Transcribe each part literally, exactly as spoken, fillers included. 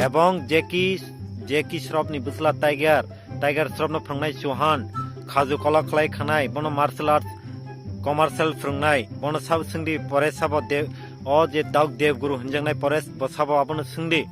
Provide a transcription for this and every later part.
Bong Jackie, Jackie Shroff ni bwsla Tiger, Tiger Shroff no phwrwngnai Chauhan, khaju kola khlai khanai, bono martial arts, commercial phwrwngnai, bono sabo swngdi, pore sabo de-, o je Dauk Dev Guru hinjaknai pore bo sabo abono swngdi.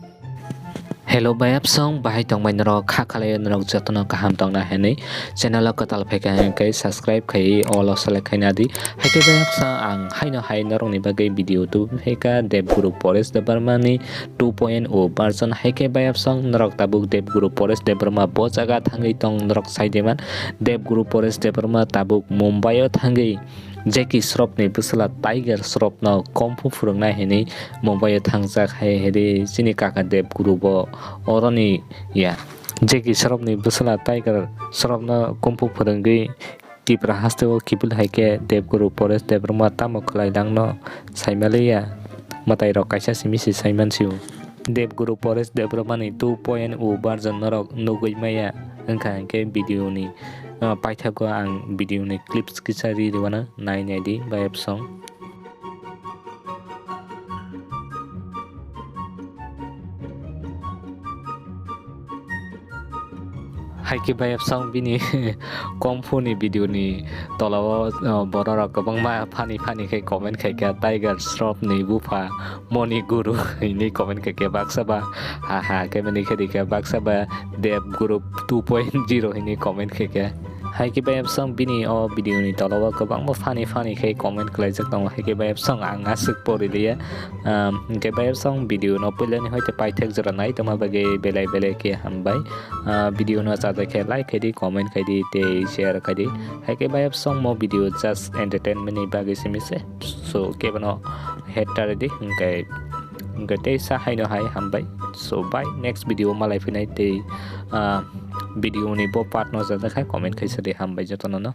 Hello bayapsong, bahai tongbai norok, kha khalai norok jotono kaham tongna hinwi channel o kwtal phaikha hinkhe subscribe khai all o select khaina di. Haikhe bayapsong ang haino hai norokni bagwi video tubu phaikha Dev Guru Paresh Debbarma ni two point o version. Haikhe bayapsong norok tabuk Dev Guru Paresh Debbarma bo jaga thangwi tong norok saideman. Dev Guru Paresh Debbarma tabuk Mumbai o thangwi Jackie Shroff ni bwsla Tiger Shroff no kung fu phwrwngnai hinwi Mumbai o thangjak hai hiri chini kaka Dev Guru bo oroni ya. Jackie Shroff ni bwsla Tiger Shroff no kung fu phwrwngwi Tipra haste o kiphil hai khe Dev Guru Paresh Debbarma tamo khlai langno saimaliya. Mwtai rok kaisa simi se saimansio. Dev Guru Paresh Debbarma ni two point o version norok nugwi maya wngkha hinkhe video ni, ah, paithago ang video ni clips kisa ri rwano nai nai di bayapsong. Haikhe bayapsong bini kung fu ni video ni tola o, o, borok rok kwbangma funny funny khe comment khaikha, Tiger Shroff ni bupha Moni Guru hinwi comment khaikha, baksa ba ha ha khe mani khe dikha, baksa ba Dev Guru two point zero hinwi comment khaikha. Haikhe bayapsong bini o video ni tola o kwbangma funny funny khe comment khlaijak tongo, haikhe bayapsong ang aswk pori liya. Um, hinkhe bayapsong video no puilani hoite paithak jora nai tongma bagwi belai belai khe hambai. Ah, video no chajak khe like khaidi, comment khaidi tei share khaidi. Haikhe bayapsong mo video just entertainment ni bagwi simi se. So kebono hate ta ridi hinkhe, hinkhe tei sa haino hai hambai. So bye, next video malai phinai tei, ah, video ni bo part no chajak khai comment khaisa di, hambai jotono no.